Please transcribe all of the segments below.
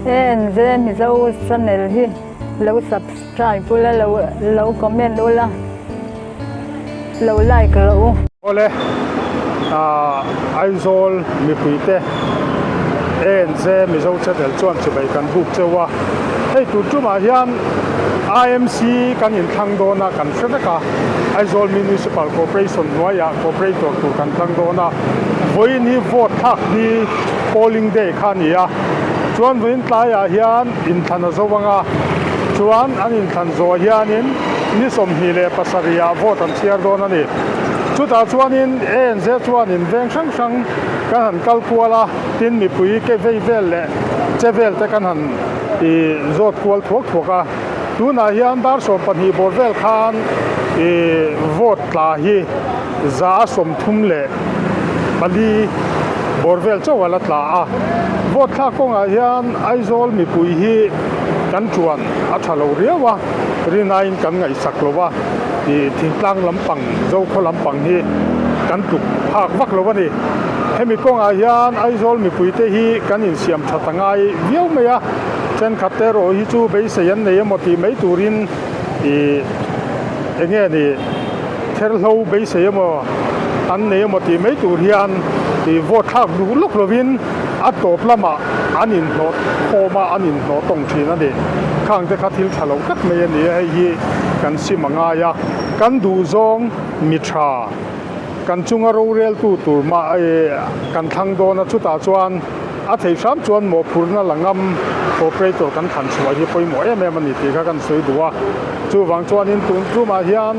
ANZ Mizo channel hi lo subscribe ula lo lo comment ula lo like rawh u. Awle Aizawl mipuite ANZ Mizo channel chuan chibai kan buk cheu a, hei tun tumah hian IMC kan inthlang dawn a kan hre vek a, Aizawl Municipal Corporation hnuaiah Corporator tur kan thlang dawn a, vawiin hi vote thlak ni polling day kha a ni a, chuan vawiin tlaiah hian inthlan a zo ang a, chuan an inthlan zawh hianin ni 27 ah vote an chhiar dawn a ni. Chutah chuanin ANZ chuanin veng hrang hrang kan han kal kual a, tin mipui ke vei vel leh che vel te kan han ih zawt kual thuak thuak a. Tunah hian dar 12 bawr vel khan ih vote tla hi 134 bawr vel chauh a la tla a. Vote thlak kawngah hian Aizawl mipui hi kan chuan a tha lo riau a, rinain kan ngaihsak lo a, ih thingtlang lampang Zokhaw lampang hi kan tluk phak vak lo a ni. Hemi kawngah hian Aizawl mipuite hi kan insiam tha ta ngai viau mai a, thenkhat te erawh hi chu beisei an nei emaw tih mai turin ih eng nge ni therhlo beisei emaw an nei emaw tih mai tur hian ih vote thlak duh lawk lovin a tawp lamah an inhnawh khawm a, an inhnawh tawng thin a ni. Khang te kha thil tha lo tak mai a ni a, hei hi kan sim a ngai a, kan duhzawng mi tha kan chunga roreltu tur mah kan thlang dawn a, chutah chuan a thei hram chuan mawhphurhna la ngam operator kan thlan chhuah hi pawimawh em em a ni tih kha kan sawi duh a. Chuvang chuanin tun tumah hian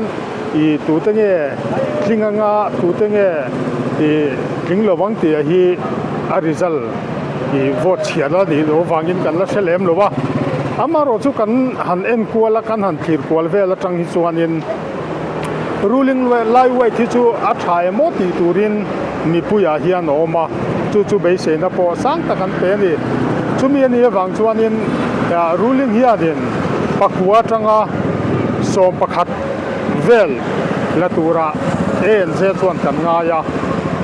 ih tute nge tling anga tute nge ih tling lo ang tih hi a result ih vote chhiat a nih loh avangin kan la hre lem lo a. Amaherawh chu kan han en kual a, kan han thlir kual vel atang hi chuanin ruling lai weight hi chu a tha emaw tih turin mipuiah hian a awm a, chu chu beiseina pawh sang tak an pe a ni. Chumi a nih avang chuanin ruling hianin pakua atanga 11 vel la turah ANZ chuan kan ngai a,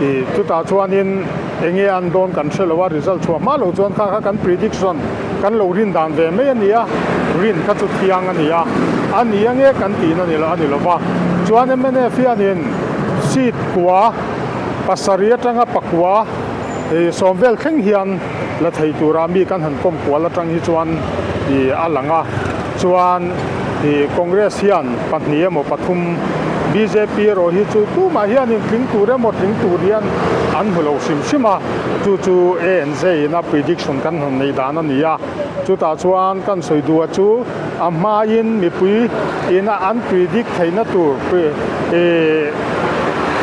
ih chutah chuanin eng nge an dawn kan hre lo a, result chhuah hma lo chuan kha kha kan prediction kan lo rin dan ve mai a ni a, rin kha chu thiang a ni a, a ni ange kan tihna ni lo a ni lo va. Chuan mnf hianin seat kua pasarih atanga pakua ih sawm vel thleng hian la thei tura mi kan han kawm kual atang hi chuan ih a lang a, chuan ih Congress hian pahnih emaw pathum bjp erawh hi chu tumah hianin tling tur emaw tling tur hian an hmu lo hrim hrim a, chu chu ANZ ina prediction kan han nei dan a ni a, chutah chuan kan sawi duh a chu a hmain mipui ina an predict theihna tur ih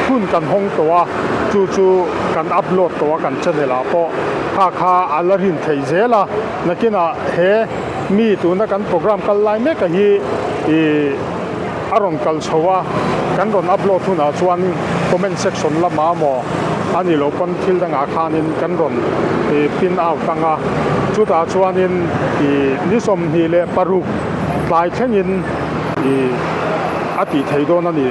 hun kan hawng tawh a, chu chu kan upload tawh a kan channel ah pawh kha kha a la rin theih zel a, nakinah he mi tuna kan program kal lai mek a hi ih a rawn kal chho a, kan rawn upload hunah chuan comment section lamah maw a ni loh pawn thil dangah khanin kan rawn ih pin out ang a, chutah chuanin ih ni 26 tlai thlengin ih a tih theih dawn a ni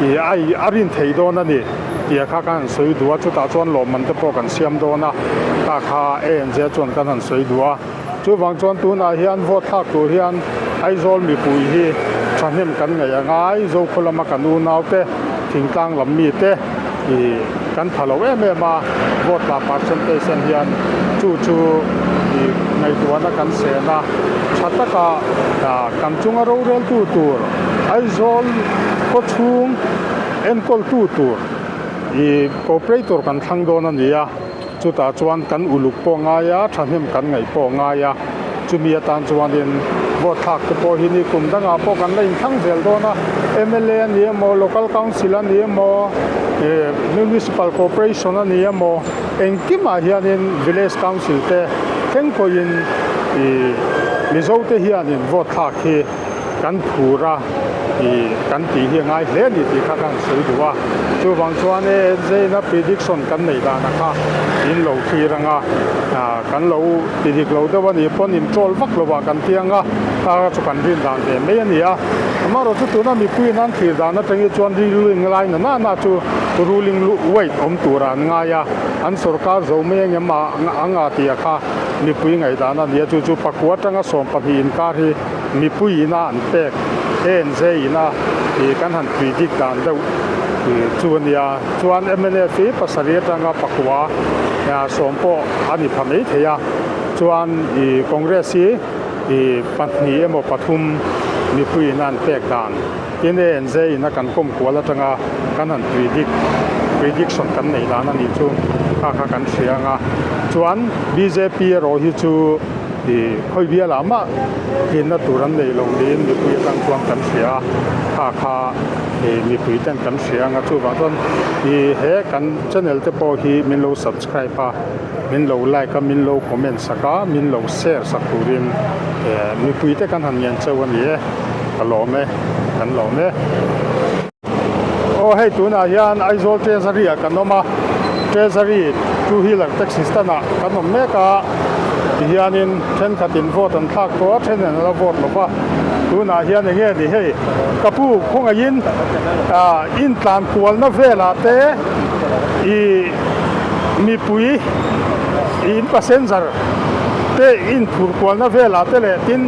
ih a ih a rin theih dawn a ni tih kha kan han sawi duh a, chutah chuan lawmman te pawh kan siam dawn a, kha kha ANZ chuan kan han sawi duh a. Chuvang chuan tunah hian vote thlak tur hian Aizawl mipui hi thahnem kan ngaih a ngai, Zokhaw lama kan unaute, thingtlang lam mite ih kan pha lo em em a, vote tla percentage en hian chu chu ih ngaihtuahna kan sen a, tha taka kan chunga roreltu tur Aizawl khawchhung enkawltu tur ih cooperator kan thlang dawn a ni a. Chutah chuan kan uluk pawh ngai a, thahnem kan ngaih pawh ngai a, chumi atan chuanin vote thlak te pawh hi ni kum dangah pawh kan la inthlang zel dawn a, mla a ni emaw, local council a ni emaw, ih municipal corporation a ni emaw, engkimah hianin village council te thleng pawhin ih Mizo te hianin vote thlak hi kan phur a ih kan tih hi a ngai hle a ni tih kha ka han sawi duh a, chuvang chuan ANZ-ina prediction kan neih danah kha in lo thlir ang a, ah kan lo ti dik lo deuh a nih pawn in troll vak lovah kan ti ang a, kha chu kan rin dan ve mai a ni a, amaherawh chu tuna mipuiin an thlir dan atang hi chuan ruling lai na na na chu ruling weight awm turah an ngai a, an sorkar zo mai ang em a anga tih a kha. mipui ngaihdan a ni a, chu chu pakua atanga 12 inkar hi mipui ina an pek ANZ ina ih kan han predict dan deuh ih chu a nia. Chuan mnf hi pasarih atanga pakua sawm pawh a ni pha mai thei a, chuan ih Congress hi ih pahnih emaw pathum mipui ina an pek dan. Tin ANZ ina kan kawm kual atanga kan han predict prediction kan neih dan a nih chu kha kha kan hria ang a. Chuan bjp erawh hi chu ih khawi bialah mah tlinna tur an nei lo niin mipui atang chuan kan hria a, kha kha ih mipui ten kan hria ang a. Chuvang chuan ih he kan channel te pawh hi min lo subscribe a, min lo like a, min lo comment sak a, min lo share sak turin eh mipui te kan han ngen cheu a ni e. Ka lawm e, kan lawm e. Aw hei tunah hian Aizawl Treasury ah kan awm a, Treasury two wheeler taxi stand ah kan awm mek a, tihianin thenkhatin vote an thlak tawh a, then an la vote lo va, tunah hian eng nge ni hei ka pu khawngaihin ah intlan kualna velah te ih mipui in passenger te inphur kualna velah te leh tin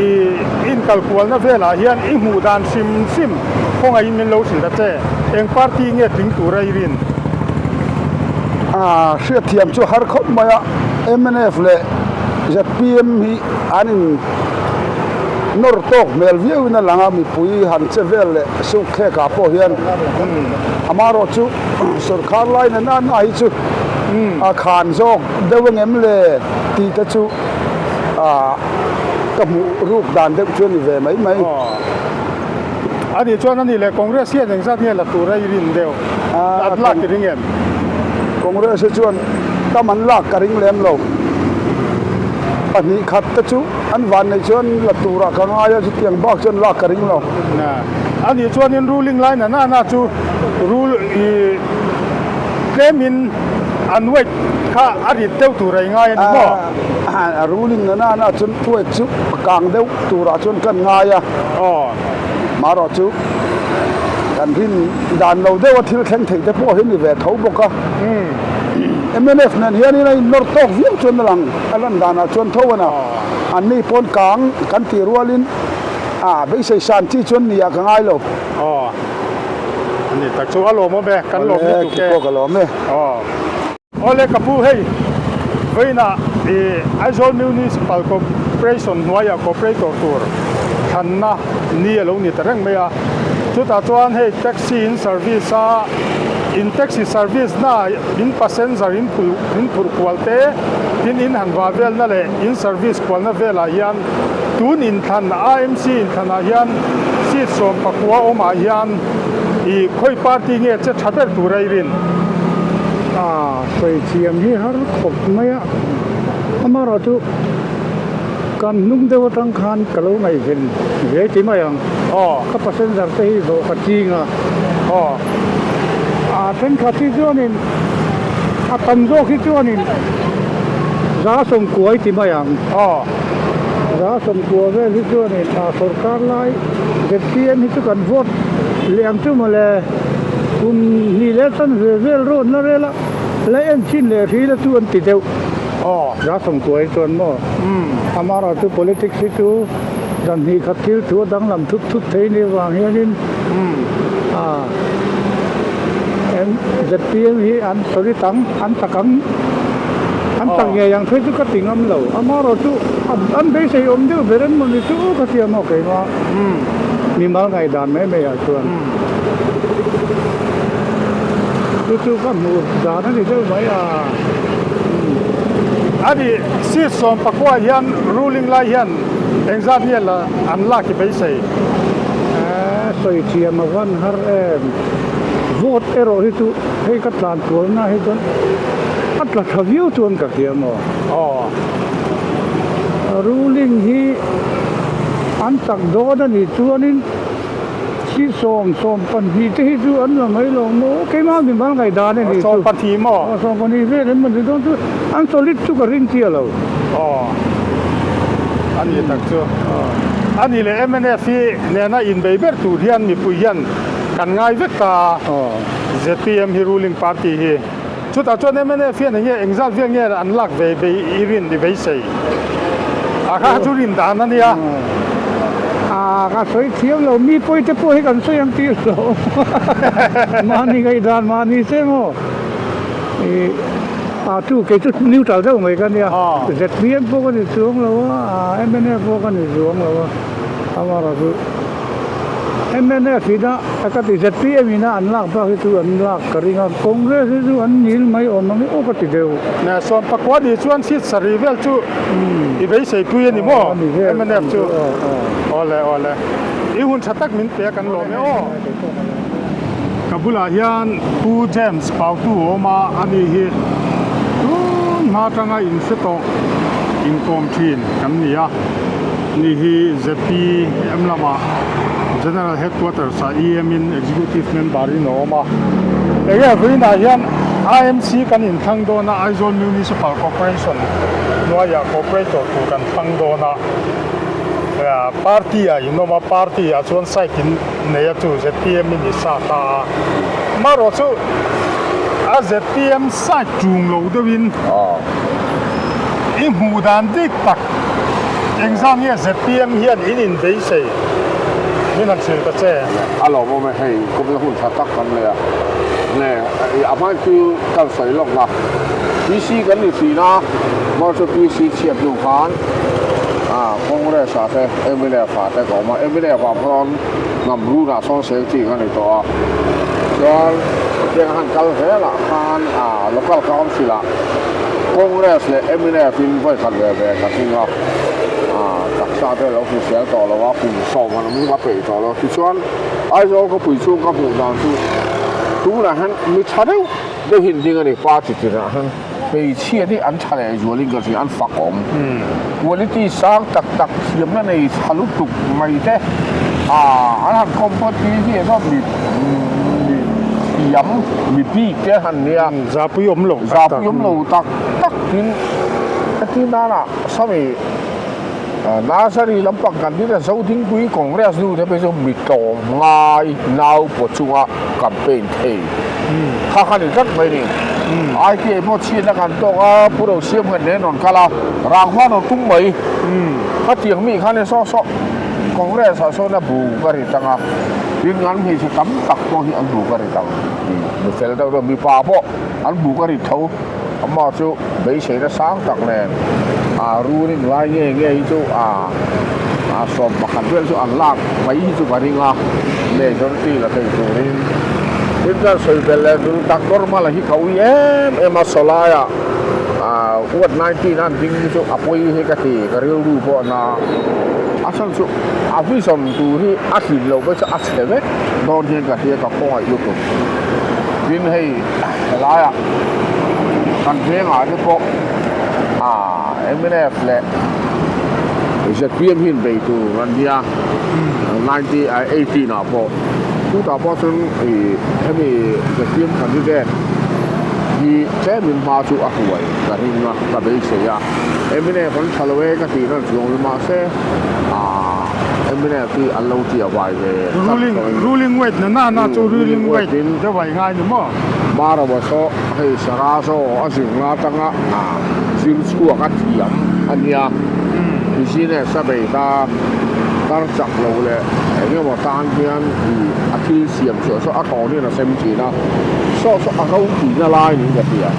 ih inkal kualna velah hian i hmuh dan hrim hrim khawngaihin min lo hrilh ta che eng party nge tling tura i rin? A hriatthiam chu har khawp mai a, mnf leh zpm hi an in nawr tawk hmel viau in a lang a, mipui han che vel leh suk thlek ah pawh hian amaherawh chu sawrkhar lai na na na hi chu a khan zawk deuh angem le tih te chu ah ka hmuh ruk dan deuh chu a ni ve mai mai. A nih chuan a nih leh Congress hian engzat nge la tura i rin deuh? An lak i ring em? Congress hi chuan tam an lak ka ring lem lo. Pahnih khat te chu an vanneih chuan la turah ka ngai a, chutiang bak chuan lak ka ring lo. A nih chuanin ruling line a nana chu rule i tlemin an weight kha a rit deuh tur a i ngai a ni maw? A ruling a nana chuan weight chu a kang deuh turah chuan kan ngai a. Aw. Marawh chu kan rin dan lo deuha thil thleng thei te pawh hi ni ve tho bawk a. Mnf nen hianin a innawr tawk viau chuan a lang a lan danah chuan tho a na. Anni pawn kang kan tih rualin a beisei san chi chuan nia ka ngai lo. Aw. Ani tak chu a lawmawm e, kan lawm lutuk e. Awle, kipawh ka lawm e. Aw. Awle ka pu hei vawiinah ih Aizawl Municipal Corporation hnuaiah Corporator tur thlanna ni a lo ni ta reng mai a, chutah chuan hei taxi in service a in taxi service na in passenger in phul in phurh kual te tin in han vah velna leh in service kualna velah hian tun inthlan AMC inthlanah hian seat 19 awmah hian ih khawi party nge che tha ber tur a i rin? A sawi thiam hi har khawp mai a, amaherawh chu kan hnung deuh atang khan ka lo ngaihven ve ti mai ang. Ka passenger te hi zawh ka ching a, a thenkhat hi chuanin a tam zawk hi chuanin 190 ti mai ang. 90 vel hi chuanin a sawrkar lai zpm hi chu kan vote leh ang chu mawle. Kum hnih leh tan ve vel rawn la rel a, la en chin leh hrila chu an ti deuh. Aw, 90 chuan maw? Amara chu politics hi chu zan hnih khat thil thu a danglam thut thut thei ni vang hianin a zpm hi an sawi tang, an tak ang, an tak ngei ang phei chu ka ti ngam lo. Amarawh chu an beisei awm deuh ber em mawni chu ka tia maw keimah mimal ngaihdan mai mai ah chuan. Chu chu ka hmuh dan a ni deuh mai a. A ni, seat 19 hian ruling lai hian engzat nge la an lak i beisei? Eeh, sawi thiam a van har em. Vote erawh hi chu hei ka tlan kualna hi chuan a tla tha viau chuan ka hria maw? Aw. Ruling hi an chak dawn a nih chuanin. Thi 12 te hi chu an la mai lo maw? Keimah mimal ngaihdan a nih chu. 12 maw? Aw 12 vel em ni dawn chu an solid chu ka ring chiah lo. Aw a ni tak chu. A ni leh mnf hi nena inbei ber tur hian mipui hian kan ngai vek ta a. Zpm hi ruling party hi. Chutah chuan mnf hian enge engzat vel nge an lak ve bei i rin i beisei? A kha kha chu rin dan a nia. A ka sawi thiam lo, mi pawi te pawh hi kan sawi ang tih lo. Mahni ngaihdan mahni che maw? I a chu kei chu neutral deuh mai ka nia. Zpm pawh ka ni chuang lo a, mnf pawh ka ni chuang lo a, amaherawhchu mnf ina ka ti zpm ina an lak bak hi chu an lak ka ring a, Congress hi chu an nil mai awm ang aw ka ti deuh. Sawm pakua ni chuan seat sarih vel chu i beisei pui a ni maw mnf chu? Awle awle i hun tha tak min pe a kan lawm e aw. Ka bulah hian Pu James Pautu a awm a, ani hi tun hma atanga inhre tawh inkawm thin kan ni a. Ni hi zpm lamah General Headquarters ah EM in Executive Member in a awm a. Enge vawiinah hian IMC kan inthlang dawn a, Aizawl Municipal Corporation hnuaiah Corporator tur kan thlang dawn a. Party ah in awm a, party ah chuan site in nei a chu zpm in i sa ta a. Amaherawh chu a zpm site tung lo deuhin i hmuh dan dik tak. Engzah nge zpm hian in inbeisei min han hrilh ta che? A lawmawm e, hei kumna hun tha tak kan nei a, nge a hmain chu kan sawi lawk na, PC kan ni thin a, mahse chu PC chhiat hnu khan Congress ah te mnf ah te ka awm a, mnf ah pawh hnam run ah sawn sel chi ka ni tawh a, chuan hetiang a han kal zel ah khan local council ah Congress leh mnf in vawi khat ve ve ka tling a, taksa te lo hrisel tawh lo a, kum sawm an awm a peih tawh lo. Tichuan Aizawl khawpui chhung ka hmuh dan chu tunah hian mi tha deuh deuhin ding a ni, party tinah hian hmeichhia te hi an tha leh zualin ka hria, an fak awm. Quality sang tak tak thiamna nei tha lutuk mai te an han compete hi chuan mi mi thiam mi bik te an han nia. Zapui awm lo tak tak. Zapui awm lo tak tak tin heti nana sawmi Nursery lampang kan din a Zodingpui Congress nu te phei chu mi tlawm ngai nau paw chunga campaign thei kha kha ni tlat mai ni. ITI pawh chhiatna kan tawk a, Pu Rosiam khan nen rawn kal a, rang hma rawn tum mai. Khatiang mi khan saw saw Congress ah sawn a bu ka ri tang a, tin an hmeichhe tam tak pawh hi an bu ka ri tang. Mi fel deuh deuh mipa pawh an bu ka ri tho. Amah chu beiseina sang tak nen a ruling lai nge nge hi chu a sawm pakhat vel chu an lak mai hi chu ka ring a, majority la thei turin. Tin chuan sawi belh leh dul tak normal a hi ka ui em em a, sawlaiah ward 19 an ding hi chu a pawi hi ka ti, ka rilru pawh a na. A chhan chu a vision tur hi a tlin loh mai chu a chhe vek dawn hian ka hria ka khawngaih lutuk. Tin hei helaiah kan vengah te pawh mnf leh zpm hi inbei tur an nia 19 ah pawh chutah pawh chuan ih hemi zpm candidate hi tlemin hma chu a huai ka ring a ka beisei a mnf an tha lo e ka tih na chuang lo mahse mnf hi an lo tia vai ve ruling weight na na na chu ruling weight deuh a i ngai ni maw. Marawa saw hei Sara saw a zirna atanga zir chhuak a thiam a nia, business a bei ta tar chak lo leh eng emaw tan hian ih a thil siam chhuah saw a thawn hian a sem thin a, saw saw a ropuina lai niin ka hria.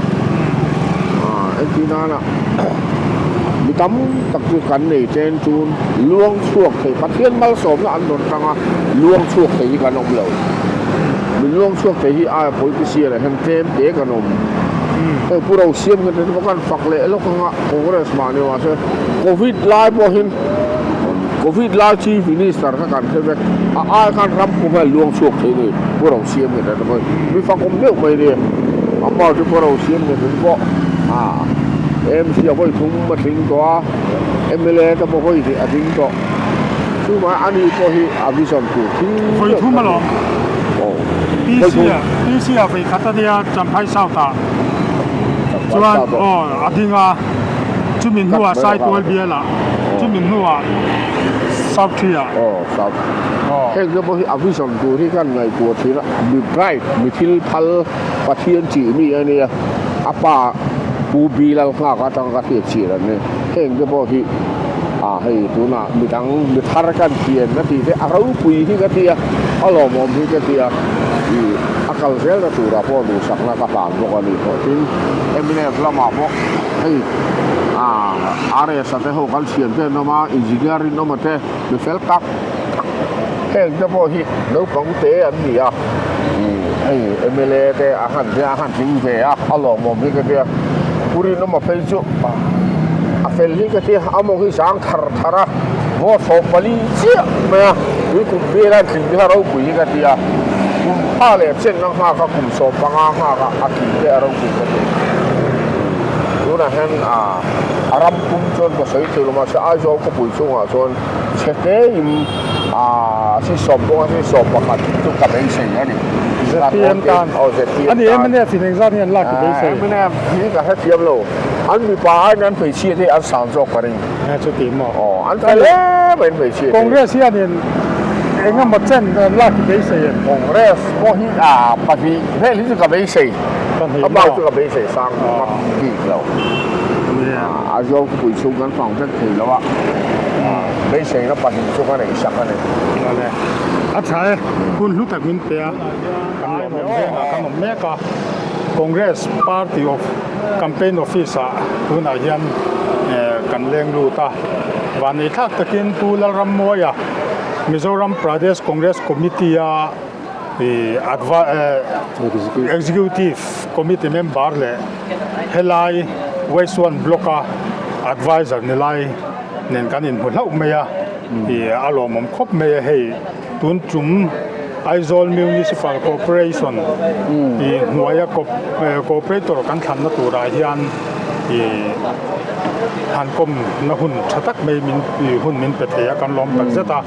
Engtin nana mi tam tak chu kan nei chen chun luang chhuak thei Pathian malsawmna an rawn tanga luang chhuak thei hi kan awm lo. Min luang chhuak thei hi aia politician ah hian tlem te kan awm. Hei Pu Rosiam hian heti bawk a an fak leh lawk anga Congress mah ni mahse Covid lai pawhin Covid lai Chief Minister kha kan hre vek a ai khan ram pum hian luang chhuak thei ni Pu Rosiam hian heti bawk mi fakawm deuh mai ni. Amah chu Pu Rosiam hian heti pawh a MC a vawi thum a tling tawh a mla te pawh vawi hnih a tling tawh. Chuvang a ni pawh hi a vision tur thil Vawi thum alawm. PC ah PC ah vawi khat a nia Champhai South ah chuan aw a ding a chumi hnuah Saitual bial ah chumi hnuah South Tree ah. Aw South heng te pawh hi a vision tur hi kan ngaihtuah thin a mi bright mi thil phal Pathian chih mi a nia. A pa Pu Bilal nghak atanga ka hriat chhin an ni. Heng te pawh hi ah hei tunah midang mi thar kan pian a tih te a ropui hi ka ti a, a lawmawm hi ka ti a, ih a kal zelna turah pawh duhsakna ka hlan bawk a ni tawh. Tin, mnf lamah pawh hei ah RS-a te ho kan thian te an awm a, engineer rinawma te mi fel tak tak heng te pawh hi naupang te an ni a, ih hei mla te a han a han tling ve a, a lawmawm hi ka tia. Pu Rinawma phei chu a fel hi ka tia, a mawng hi zang thar thar a, vote 40 chiah mai a, tui kum bial a tling hi a ropui hi ka tia, kum pha leh chenna nghak a kum 15 nghak a a tling te a ropui ka ti. Tunah hian a ram pum chuan ka sawi thei lo mahse Aizawl khawpui chungah chuan chhe tein si sawm pawh si 11 chu ka beisei a ni. ZPM tan. Aw ZPM tan. Ani mnf in engzat nge an lak i beisei? Mnf hi ka hrethiam lo. An mipa aiin an hmeichhia te hi an sang zawk ka ring. Nge chuti maw? Aw an fel em mai an hmeichhia te. Congress hianin engemaw chen an lak i beisei em? Congress pawh hi pahnih vel hi chu ka beisei. Pahnih maw? A bak chu ka beisei sang vak bik lo. A zawng khawpui chhung kan fang vek thei lo a, beiseina pahnih chu ka neih sak a ni. Awle, a tha e, hun hlu tak min pe a, kan lawm em vengah kan awm mek a, Congress Party of Campaign Office ah tunah hian kan leng lut a, vanei thlak takin Pu Lalrammuaia Mizoram Pradesh Congress Committee a Executive Committee member leh helai West One Block a advisor ni lai nen kan inhmu hlauh mai a, a lawmawm khawp mai a hei tun tum Aizawl Municipal Corporation hnuaia Corporator kan thlanna turah hian han kawmna hun tha tak mai min hun min pe thei a kan lawm tak zet a.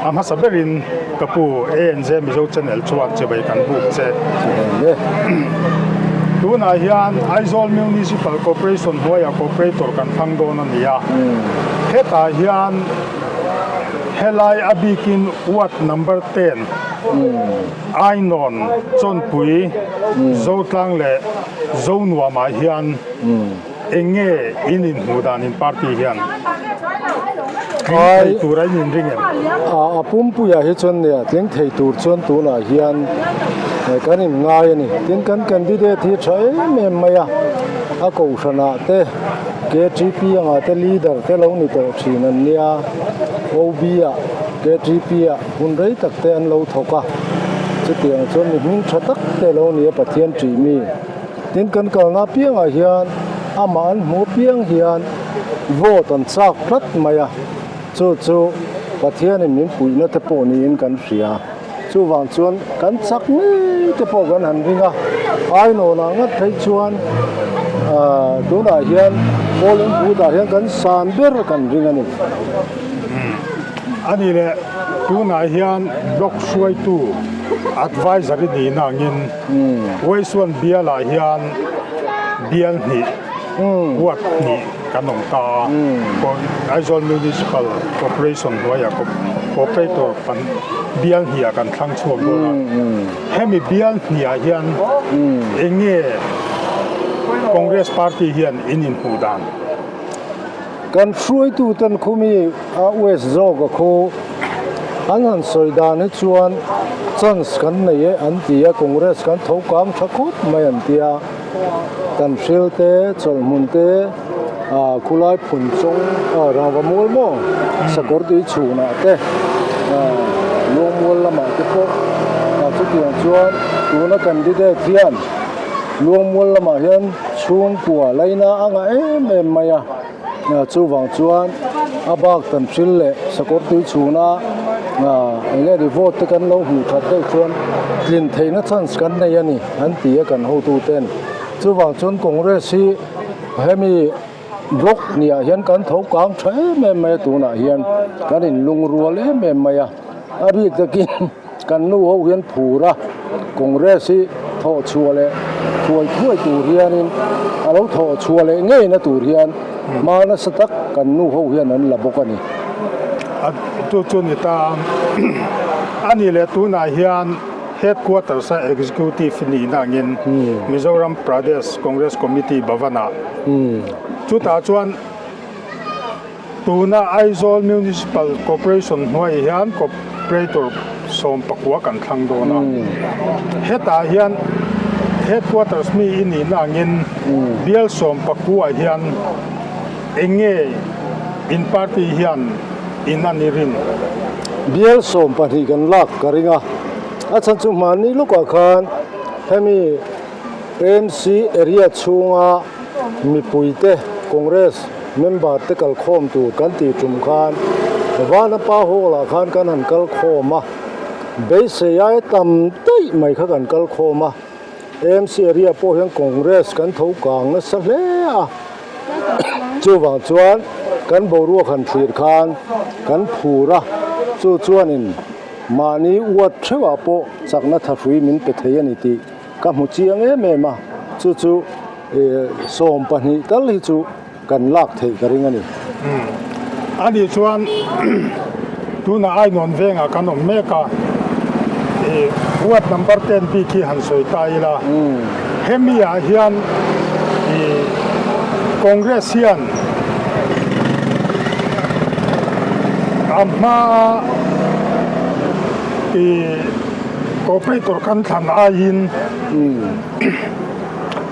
A hmasa berin ka pu ANZ Mizo Channel chuan chibai kan buk che. Tunah hian Aizawl Municipal Corporation hnuaiah Corporator kan thlang dawn a ni a. Hetah hian helai a bikin Ward Number 10 Ainawn, Chawnpui, Zotlang leh Zonuamah hian Eng nge in inhmuh dan in party hian tling thei tur a in inring em? A pumpuiah hi chuan nia tling thei tur chuan tunah hian kan inngai a ni. Tin kan candidate hi tha em em mai a, a kohhranah te KTP angah te leader te lo ni tawh thin an nia, OB ah KTP ah hun rei tak te an lo thawk a, chutiang chuan mi hming tha tak te lo ni a Pathian tih mi. Tin kan kalna apiangah hian amah an hmuh apiang hian vote an chak tlat mai a, chu chu Pathianin min puihna te pawh niin kan hria. Chuvang chuan kan chak ngei te pawh kan han ring a, Ainawnah ngat phei chuan ahh tunah hian polling booth ah hian kan san ber kan ring a ni. A ni leh tunah hian block hruaitu adviser i nihna angin Uaisuan bialah hian bial hnih, ward hnih kan awm ta a, Aizawl Municipal Corporation hnuaiah Corporator bial hnihah kan thlang chhuak dawn a, hemi bial hnihah hian eng nge Congress Party hian in inhmuh dan? Kan hruaituten khumi a West zawka khu an han sawi dan hi chuan chance kan nei e an ti a, Congress kan tho kang tha khawp mai an ti a, kan hril te, chawlhmun te, ah khulai phun chawng ah rangva mual maw sakawr tui chhunah te ah luangmual lamah te pawh ah chutiang chuan tuna candidate hian luangmual lamah hian chhungkua laina a ngah em em mai a. Chuvang chuan a bak tan hril leh sakawr tui chhuna eng nge ni vote te kan lo hmuh that deuh chuan tlin theihna chance kan nei a ni an ti a kan hotu ten. Chuvang chuan Congress hi hemi block hniah hian kan tho kang tha em em mai a tunah hian kan inlungrual em em mai a. A bik takin kan nu ho hian phur a, Congress hi thawh chhuah leh thuai thuai tur hianin a lo thawh chhuah leh ngeina tur hian hma nasa tak kan nu ho hian an la bawk a ni. A chu chu ni ta a ni leh tunah hian. Headquarters a Executive nihna angin Mizoram Pradesh Congress Committee Bhavan-ah chutah chuan tuna Aizawl Municipal Corporation hnuaiah hian Corporator 19 kan thlang dawn a. Hetah hian Headquarters mi i nihna angin bial 19 hian eng nge in party hian in an i rin? Bial 12 kan lak ka ring a, a chhan chu hmanni lukah khan hemi AMC area chhunga mipuite Congress member te kalkhawm tur kan tih tum khan Vanapa Hall ah khan kan han kalkhawm a, beisei aia tam daih mai kha kan kalkhawm a, AMC area pawh hian Congress kan tho kang nasa hle a, chuvang chuan kan boruak han thlir khan kan phur a, chu chuanin mahni uat theuhah pawh chakna thahrui min pe thei a ni tih ka hmu chiang em em a, chu chu 12 tal hi chu kan lak theih ka ring a ni. Ani chuan tunah Ainawn vengah kan awm mek a, ward number 10 bik hi han sawi ta ila, hemi ah hian Congress hian a hmaa Cooperator kan thlan aiin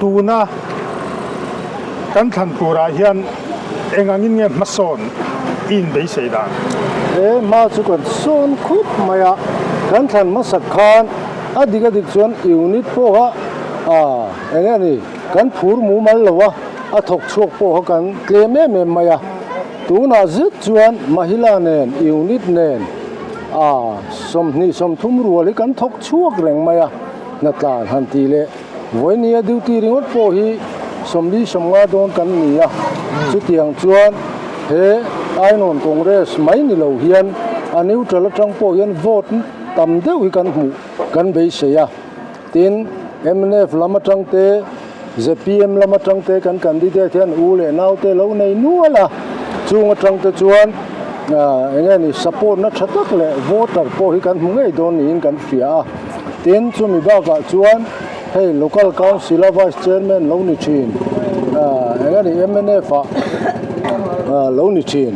tuna kan thlan turah hian eng angin nge hmasawn i inbeisei dan? He hma chu kan sawn khup mai a, kan thlan hmasak khan a dik a dik chuan unit pawha eng nge ni kan phur mumal lo a, a thawk chhuak pawha kan tlem em em mai a, tunah zet chuan Mahila nen unit nen A, 23 rual hi kan thawk chhuak reng mai a, hnatlan han tih leh vawinia duty ringawt pawh hi 45 dawn kan ni a, chutiang chuan he Ainawn Congress mai ni lo hian a neutral atang pawh hian vote tam deuh hi kan hmuh kan beisei a, tin mnf lam atang te zpm lam atang te kan candidate hian u leh nau te lo nei nual a, chung atang te chuan eng nge ni support na tha tak leh voter pawh hi kan hmu ngei dawn niin kan hria a, tin chumi bakah chuan hei local council a vice chairman lo ni thin eng nge ni mnf ah lo ni thin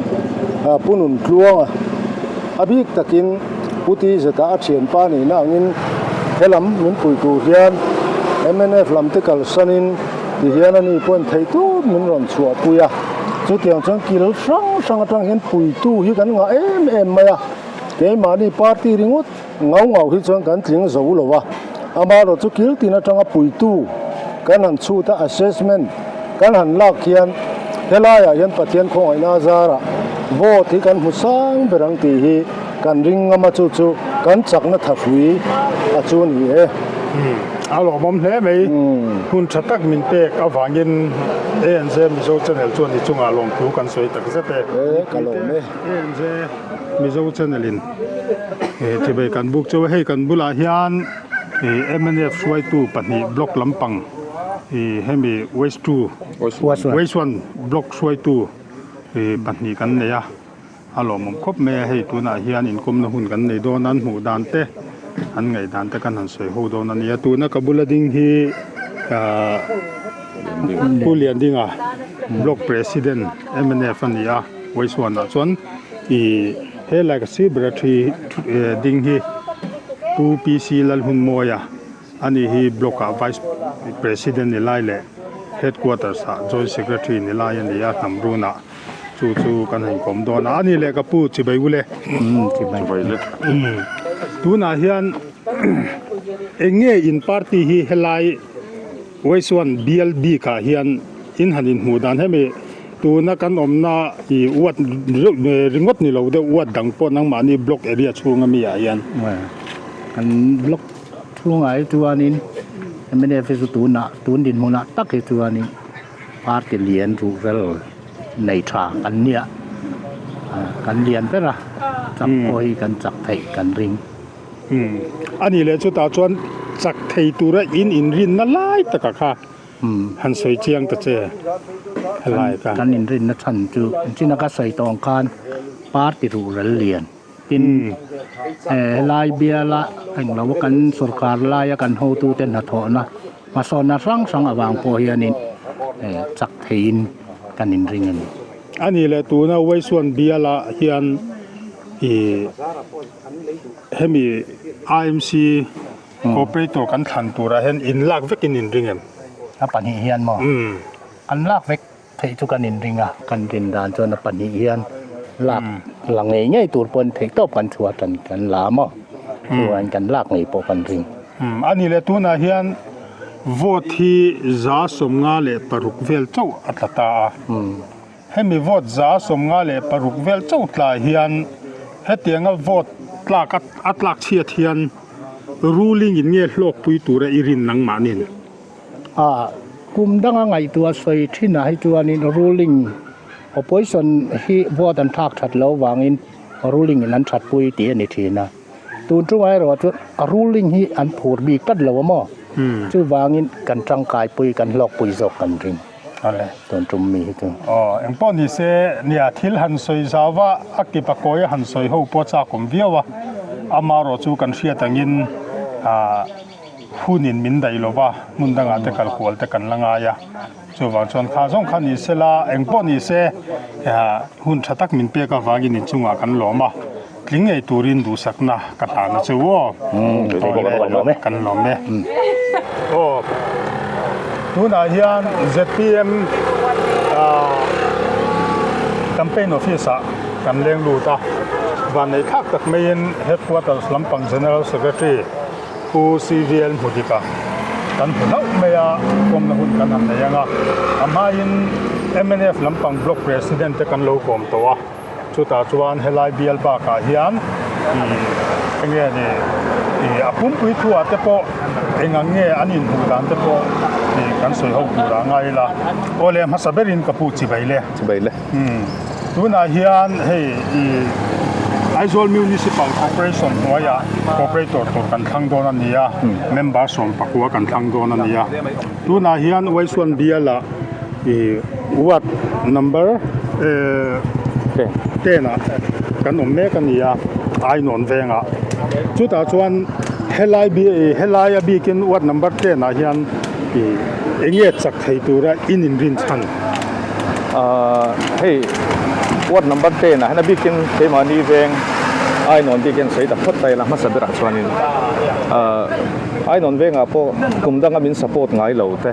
Pu Nuntluanga a bik takin Pu Tizeta a thianpa nihna angin helam min pui tur hian mnf lam te kalsanin tihian ani pawhin theih tawp min rawn chhuahpui a, chutiang chuan kil hrang hrang atang hian puitu hi kan ngah em em mai a, keimahni party ringawt ngau ngau hi chuan kan tling zo lo a, amaherawh chu kil tin atanga puitu kan han chhut a assessment kan han lak hian helaiah hian Pathian khawngaihna a zarah vote hi kan hmu sang ber ang tih hi kan ring ngam a chu chu kan chakna thahrui a chu ni e. A lawmawm hle mai. Hun tha tak min pek avangin ANZ Mizo Channel chuan i chungah lawmthu kan sawi tak zet e. E ka lawm e. ANZ Mizo Channel in chibei kan buk chu hei kan bulah hian mnf hruaitu pahnih block lampang hemi West 2 West 1 block hruaitu pahnih kan nei a. A lawmawm khawp mai a, hei tunah hian inkawmna hun kan nei dawn a, an hmuh dan te, an ngaih dan te kan han sawi ho dawn a ni a, tuna ka bula ding hi ahh Pu Liandinga Block President mnf a ni a, Waisuanah chuan ih he lai ka sir bera thi ding hi Pu PC Lalhunmawia a ni hi Block ah Vice President ni lai leh Headquarters ah Joint Secretary ni lai a ni a, Hnamrunah. Chu chu kan han kawm dawn a, ani leh ka pu chibai ule. Chibai le. Tunah hian eng nge in party hi helai West One bial bikah hian in han inhmuh dan hemi tuna kan awmna i ward ringawt ni lo deuh ward dang pawh nangmahni block area chhunga mi ah hian. Kan block chhungah hi chuanin mnf hi chu tunah tun dinhmunah tak hi chuanin Party lian ruhrel nei tha kan nia, kan lian ber a, chak pawh hi kan chak theih kan ring. A nih leh chutah chuan chak thei tura in inrinna lai taka kha han sawi chiang ta che helai kha. Kan inrinna chhan chu engtin a ka sawi tawh ang khan party ruhrel lian. Tin, helai biala englo kan sorkar laia kan hotute hnathawhna hmasawnna hrang hrang avang pawh hianin chak theiin kan inring a ni. A nih leh tuna Waisuan biala hian ih hemi IMC Cooperator kan thlan turah hian inlak vekin inring em? A pahnih hian maw? An lak vek. Theih chu kan inring a, kan rin dan chuan a pahnih hian lak la ngei ngei tur pawhin theih tawp kan chhuah tan kan la a maw? Chuan kan lak ngei pawh kan ring. A nih leh tunah hian vote hi 156 vel chauh a tla ta a. Hemi vote 156 vel chauh tla hian hetianga vote tlak a tlak chhiat hian ruling in nge hlawkpui tura i rin nangmahnin? A kum danga ngaihtuah sawi thinah hi chuanin ruling opposition hi vote an thlak that loh vangin ruling in an that pui tih a ni thin a. Tun chungah erawh chuan ruling hi an phur bik tlat lo a maw? Chuvangin kan tangkai pui kan hlawk pui zawk kan ring tun tum mi hi chu. Aw engpawh ni se nia thil han sawi zau va a kip a kawi a han sawi ho pawh chak awm viau a, amaherawh chu kan hriat angin ah. Hunin min daih lo va, hmun dangah te kal kual te kan la ngai a. Chuvang chuan kha zawng kha ni se la, eng pawh ni se, hun tha tak min pek avangin inchungah kan lawm a, tling ngei turin duhsakna ka hlan a chu aw. Kan lawm e. Aw, tunah hian zpm campaign office ah kan leng lut a, vanneih thlak tak maiin headquarters lampang General Secretary, Pu CVL Hmudika kan hmu hlauh mai a, kawmna hun kan han nei ang a. A hmain mnf lampang Block President te kan lo kawm tawh a, chutah chuan helai bial bakah hian ih eng nge ni ih a pumpui thuah te pawh eng ang nge an inhmuh dan te pawh ih kan sawi ho tur a ngai ila. Aw le hmasa berin ka pu chibai le. Chibai le. Umm. Tunah hian hei ih Aizawl Municipal Corporation hnuaiah Corporator tur kan thlang dawn a ni a, member 19 kan thlang dawn a ni a. Tunah hian Waisuan bialah ih ward number eh ten ah kan awm mek a ni a, Ainawn vengah. Chutah chuan helai bi ih helai a bikin ward number ten ah hian ih eng nge chak thei tura in inrin chhan? Ahh hei ward number 10 ah hian a bikin keimahni veng Ainawn bikin sawi ta phawt ta ila hmasa berah chuanin ahh Ainawn vengah pawh kum danga min support ngai lo te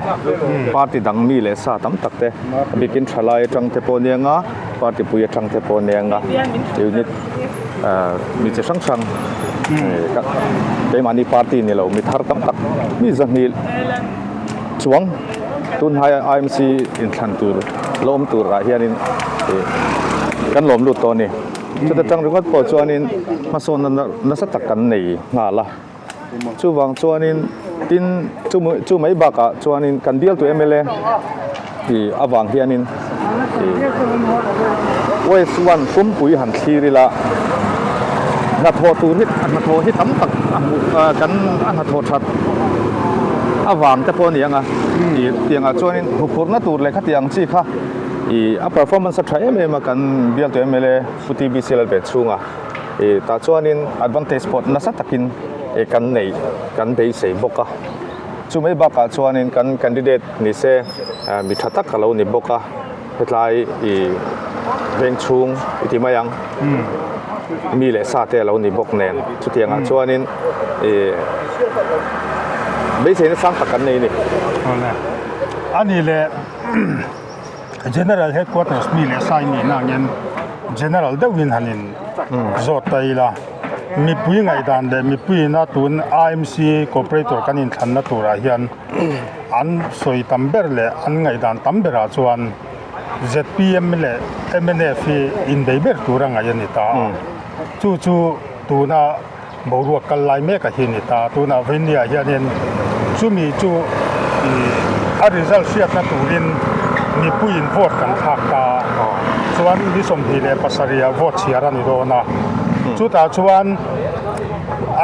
party dang mi leh sa tam tak te a bikin thalai atang te pawh nia nga party pui atang te pawh nia nga unit ahh mi chi hrang hrang keimahni party ni lo mi thar tam tak mi zahnih Chuang tunhnaia IMC inthlan tur la awm turah hianin ih kan lawm lut tawh a ni. Chuta tang ringawt pawh chuanin hmasawnna nasa tak kan nei nghal a. Chuvang chuanin tin chu mai bakah chuanin kan bialtu mla ih avang hianin ih West One pumpui han thlir ila hnathawh tur hi hnathawh hi tam tak a hmuh kan a hnathawh that avang te pawh a ni ang a ih tiangah chuanin huphurhna tur leh khati ang chi kha ih a performance a tha em em a kan bialtu mla Pu TBC Lalvenchhunga ih tah chuanin advantage pawh nasa takin ih kan nei kan beisei bawk a. Chu mai bakah chuanin kan candidate ni se mi tha tak a lo ni bawk a, hetlai ih veng chhung i ti mai ang mi leh sa te a lo ni bawk nen chutiangah chuanin ih beiseina sang tak kan nei a ni. A ni leh General Headquarters mi leh sa i nihna angin General deuhin han in zawt ta ila. Mipui ngaihdan leh mipuiina tun AMC Corporator kan inthlanna turah hian an sawi tam ber leh an ngaihdan tam berah chuan zpm leh mnf hi inbei ber tura ngaih a ni ta a. Chu chu tuna boruak kal lai mek a hi a ni ta. Tunah Vainia hianin chumi chu a result hriatna turin mipuiin vote kan thlak ta a. Chuan ni 27 ah vote chhiar a ni dawn a. Chutah chuan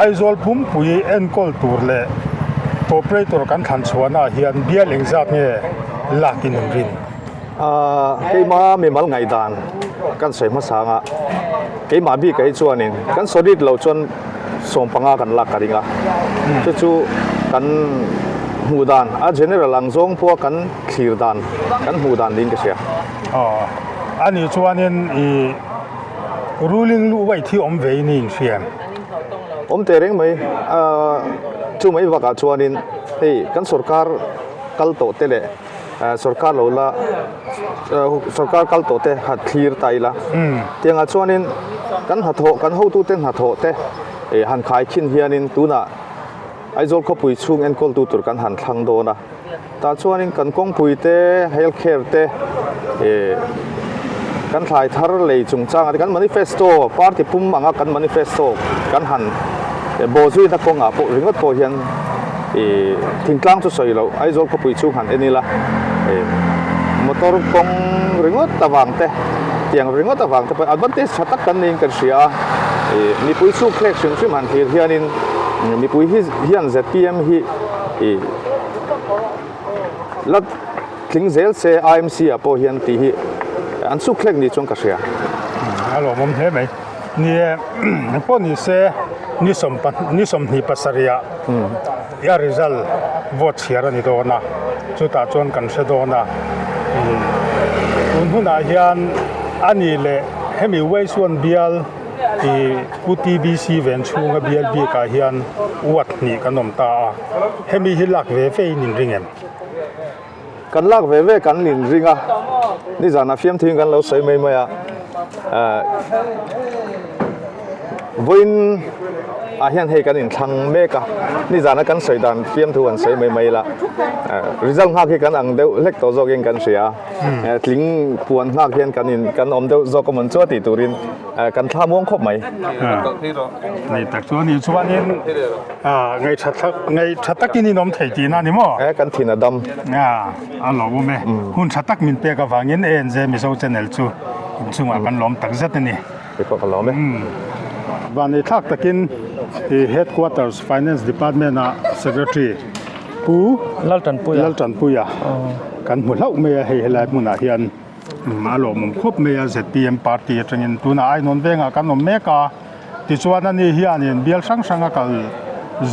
Aizawl pumpui enkawl tur leh Corporator kan thlan chhuahnaah hian bial engzat nge lak in rin? Keima mimal ngaihdan kan sawi hmasa anga. Keimah bikah hi chuanin kan solid lo chuan 15 kan lak ka ring a, chu chu kan hmuh dan a general ang zawng pawha kan thlir dan kan hmuh dan niin ka hria. Aw, a nih chuanin i ruling luh vaih thi awm ve in i inhria em? Awm teh reng mai, chu mai bakah chuanin hei kan sorkar kal tawh te leh Sorkar lo la sorkar kal tawh te ha thlir ta ila tiangah chuanin kan hnathawh kan hotute hnathawh te han khai khin hianin tunah Aizawl khawpui chhung enkawltu tur kan han thlang dawn a tah chuanin kan kawngpui te health care te kan thlai thar lei chungchangah te kan manifesto party pum anga kan manifesto kan han bawhzuina kawngah pawh ringawt pawh hian Ih thingtlang chu sawi loh Aizawl khawpui chhung han en ila ih motor kawng ringawt avang te tiang ringawt avang te pawh advantage tha tak kan niin kan hria a ih mipui chhuk thlek hrim hrim han thlir hianin mipui hi hian zpm hi ih la tling zel se IMC ah pawh hian tih hi an chhuk thlek ni chuan ka hria. A lawmawm hle mai. Ni e, pawh ni se ni sawm ni sawmhnih pasarihah a result vote chhiar a ni dawn a, chutah chuan kan hre dawn a. Tun hunah hian a nih leh hemi Waste One bial ih Pu TBC ven chhunga bial bikah hian ward hnih kan awm ta a, hemi hi lak ve ve in inring em? Kan lak ve ve kan inring a, nizanah fiamthu in kan lo sawi mai mai a, vawiin ah hian hei kan inthlang mek a, nizana kan sawi dan fiamthu kan sawi mai mai la, result nghak hi kan ang deuh hlek tawh zawkin kan hria a, tling puan nghak hian kan in kan awm deuh zawk a mawn chu a tih turin kan thla muang khawp mai. Ni tak chu a ni chuanin. Ngaih tha ngaih tha takin in awm thei tihna a ni maw? E kan thin a dam. A lo awm e. Hun tha tak min pek avangin ANZ Mizo Channel chu inchungah kan lawm tak zet a ni. Kei pawh ka lawm e. Vanei thlak takin Headquarters Finance Department ah Secretary Pu Laltanpuia Laltanpuia kan hmu hlauh mai a hei helai hmunah hian a lawmawm khawp mai a zpm party atangin tunah Ainawn vengah kan awm mek a. Tichuan ani hianin bial hrang hrang a kal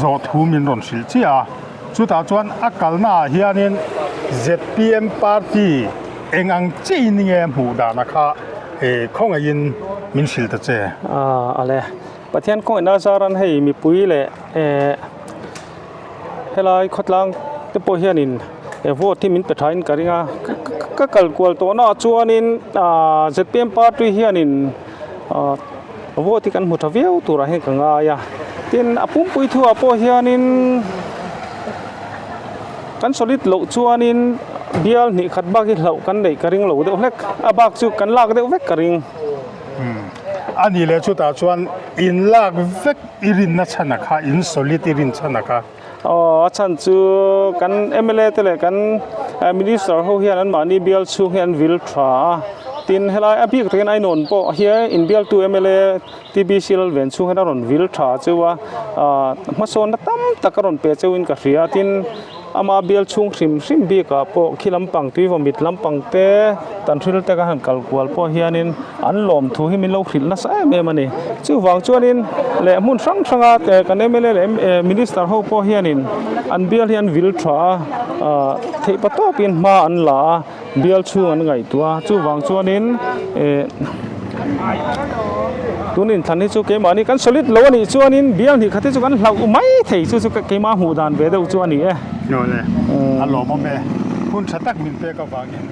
zawh thu min rawn hrilh chiah a, chutah chuan a kalna ah hianin zpm party eng ang chiahin nge a hmuh dana kha khawngaihin min hrilh ta che. Ale, Pathian khawngaihna zaran hei mipui leh helai khawtlang te pawh hianin vote hi min pe thain ka ring a, ka kal kual tawhna ah chuanin zpm party hianin. Vote hi kan hmu tha viau turah hian ka ngai a, tin a pumpui thuah pawh hianin kan solid loh chuanin bial hnih khat bak hi hlauh kan neih ka ring lo deuh hlek, a bak chu kan lak deuh vek ka ring. A nih leh chutah chuan in lak vek i rinna chhan a kha, in solid i rin chhan a kha. Aw a chhan chu kan mla te leh kan minister ho hian an mahni bial chhung hi an vil tha a tin helai a bik takin ainawn pawh hi inbialtu mla TBC Lalven chhung hian a rawn vil tha cheu a ah hmasawnna tam tak a rawn pe cheuin ka hria tin ama bial chhung hrim hrim bikah pawh khi lampang tui vawmit lampang te tan thil te ka han kal kual pawh hianin an lawm thu hi min lo hrilh nasa em em a ni. Chuvang chuanin leh hmun hrang hranga kan mla leh minister ho pawh hianin an bial hi an vil tha a, ah theih pa tawpin hma an la a, bial chhung an ngaihtuah a, chuvang chuanin eh tun inthlan hi chu keimahni kan solid lo a nih chuanin bial hnih khat hi chu kan hlauh mai thei chu chu keimah hmuh dan ve deuh chu a ni e. A lawmawm e, hun tha tak min pek avangin.